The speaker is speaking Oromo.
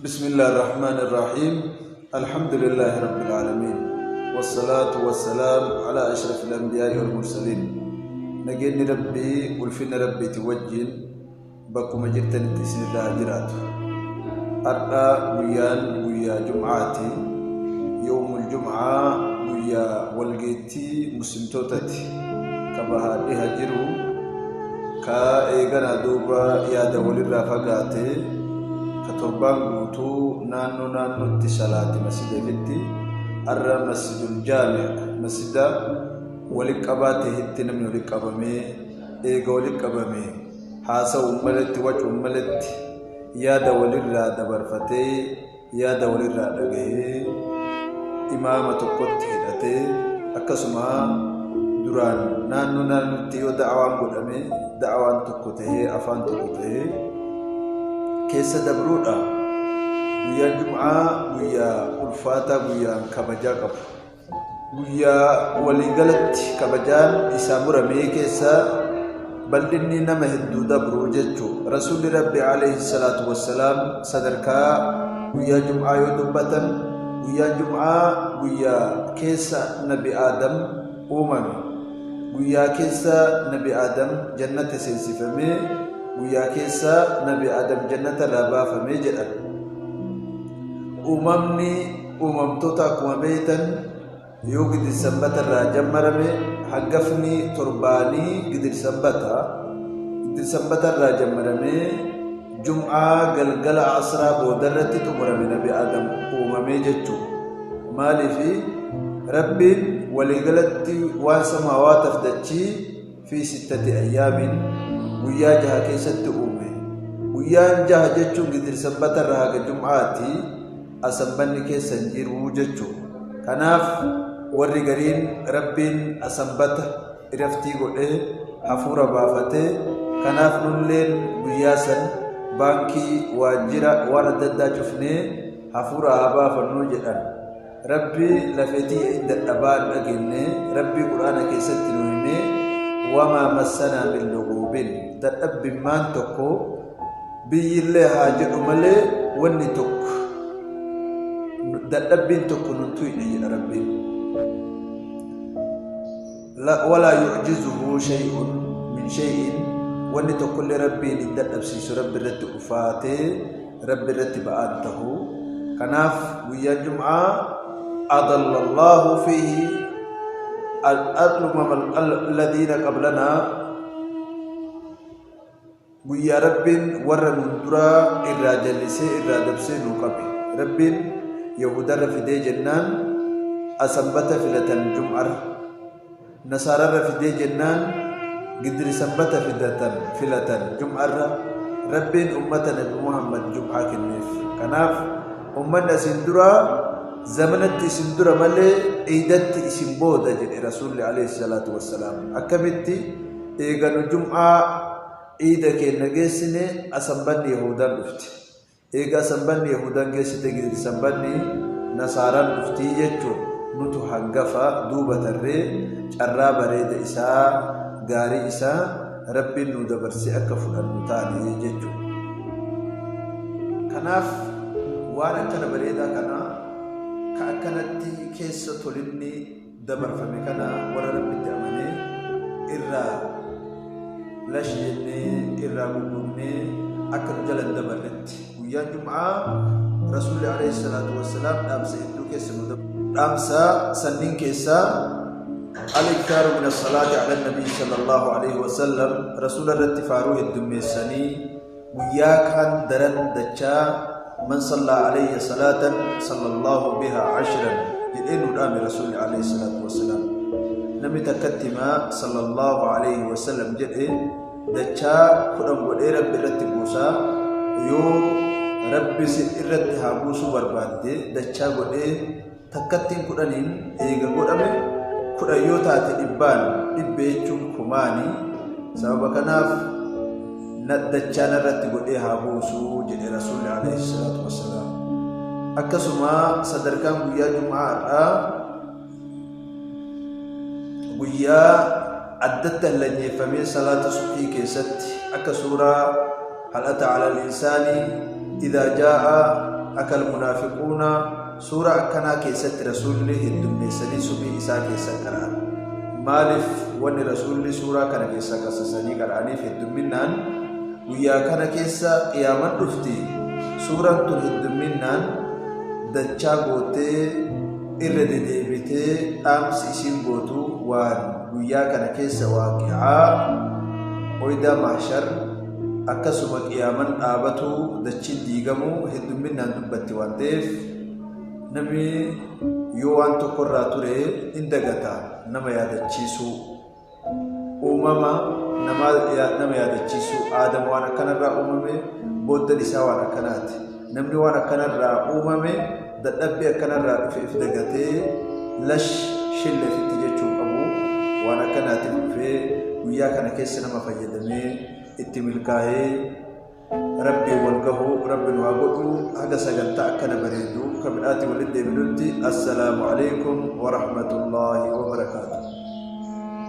بسم الله الرحمن الرحيم الحمد لله رب العالمين والصلاة والسلام على أشرف الأنبياء والمرسلين. Nageenyi Rabbii ulfina Rabbiiti wajjin bakkuma jirtanitti isinirraa haa jiraatu. Har'a guyyaan guyyaa Jum'aati. Yawmul Jum'aa guyyaa walgeettii muslimtootati. Ka bahaa dhiha jiru ka eeganaa duuba yaada walirraa fagaate ka torbaan guutuu naannoo naannootti salaate masjida ifitti har'a masjidul jaami' masjida wali qabaa tahetti namni wali qabamee eega wali qabame haasawuun maletti wacuun maletti yaada walirraa dabarfatee yaada walirraa dhagahee imaama tokkotti hidhatee akkasuma duraan naannoo naannootti yoo da'awaan godhame da'awaan tokko tahee afaan tokko tahee keessa dabruudha. Guyyaan Jum'aa guyyaa ulfaataa guyyaan kabajaa qabu. Guyyaa waliigalatti kabajaan isaa muramee keessa bal'inni nama hedduu dabru jechu. Rasuulli Rabbi alayhi salaatu wassalaam sadarkaa guyyaa Jum'aa yoo dubbatan guyyaan Jum'aa guyyaa keessa Nabi Aadam uumame. Guyyaa keessa Nabi Aadam jannata seensifame, guyyaa keessa Nabi Aadam jannata irraa baafame jedhan. Uumamni uumamtoota akkuma beektan yoo Gidir Sanbata irraa jammarame hangafni torbaanii Gidir Sanbata. Gidir Sanbata irraa jammaramee Jum'aa galgala Asraa boodarratti xumurame Nabi Aadam uumamee jechuu. Maaliif Rabbiin waliigalatti waan samaawaataf dachii fi sittati ayyaamin guyyaa jaha keessatti uume. Guyyaan jaha jechuun Gidir Sanbata irraa haga Jum'aati asanbanni keessa hin jiru jechu. Kanaaf warri gariin Rabbiin asanbata iraftii godhee hafuura baafate kanaaf nulleen guyyaa san baankii, waajjira, waan adda addaa cufnee hafuura haa baafannuu jedhan. Rabbi lafee tiyya in dadhabaa hin dhageenne Rabbi qur'aana keessatti nu himee wamaa massanaa min luguubin dadhabbimmaan tokko biyyillee haa jedhu malee wanni tokko dadhabbiin tokko nun tuyne jedha Rabbiin. Walaa yu'jizuhu shay'un min shay'in wanni tokkollee Rabbiin hin dadhabsiisu Rabbi irratti ulfaatee Rabbi irratti ba'aan tahu. Kanaaf guyyaan Jum'aa adallallahu fiihi al-umama alladhiina qablanaa guyyaa Rabbiin warra nuun duraa irraa jallisee irraa dabsee nuu qabe. Rabbiin Yahudarra fidee jennaan asanbata filatan Jum'arra. Nasaararra fidee jennaan Giddiri Sanbata fidatan, filatan, Jum'arra. Rabbiin ummata Nabi Muhammad Jum'aa kenneef. Kanaaf ummanni asiin duraa zamanatti isin dura malee iidatti isin booda jedhe Rasuulli alayhi salaatu wassalaam. Akkamitti eega nu Jum'aa iida keenna geessine asanbanni Yahuudaan dhufte. Eegaa sanbanni Yahuudaan geessite Gidir sanbanni Nasaaraan dhuftii jechuun nutu hangafa duuba tarree carraa bareeda isaa gaarii isaa Rabbiin nuu dabarsee akka fudhannu taane jechuudha. Kanaaf waan akkana bareedaa kana ka akkanatti keessa tolinni dabarfame kana warra Rabbitti amanee irraa lash jennee irraa gugguubnee akka nu jala hin dabarretti guyyaan jum'aa Rasuulli alayhi salaatu wassalaam dhaamsa hedduu keessa nu dhaamsa sanniin keessaa al-iktaaru min as-salaati ala nabii sallallahu alayhi wasallam Rasuula irratti faaruu heddummeessanii Guyyaa kaan daran dachaa man sallaa alayya salaatan sallallahu bihaa ashran jedhee nuu dhaame Rasuulli alayhi salaatu wassalaam. Namni takkatti himaa sallallahu alayhi wasallam jedhe dachaa 10 godhee Rabbi irratti buusa yoo Rabbi si irratti haa buusuu barbaadde dachaa godhee takkattiin kudhaniin eega godhame 10 yoo taate dhibbaan dhibbe jechuun kumaani sababa kanaaf dachaa narratti godhee haa buusu jedhe Rasuulli alayhi salaatu wassalaam. Akkasuma sadarkaan guyyaa Jum'aa har'aa guyyaa addatti hallanyeeffamee salaata subhii keessatti akka suuraa hal ata ala al-insaani idaa jaa'a Akka Almunaafiquuna, suuraa akkanaa keessatti Rasuulli heddummeessanii subii isaa keessa qara'an. Maaliif wanni Rasuulli suuraa kana keessa qassasanii qara'aniif heddumminnaan guyyaa kana keessa qiyaaman dhufti, suuraan tun heddumminnaan dachaa gootee irra dedeebitee dhaamsi isiin gootu waan guyyaa kana keessa waaqi'aa oydaa mahshar, akkasuma qiyaaman dhaabatuu, dachiin diigamuu heddumminnaan dubbatti waan ta'eef, namni yoo waan tokkorraa ture in dagata, nama yaadachiisuu, uumama nama yaadachiisuu. Aadam waan akkanarraa uumame, booddan isaa waan akkanaati. Namni waan akkanarraa uumame dadhabbii akkanarraa dhufe if dagatee lash shilleefitti jechuu qabu. Waan akkanaatiif dhufee guyyaa kana keessa nama fayyadamee itti milkaa'ee Rabbiin wal gahuu Rabbi nu haa godhu. Haga sagantaa akkana bareedu ka bidhaatti walitti deebinutti, assalaamu alaikum wa rahmatullaahi wa barakaatuh.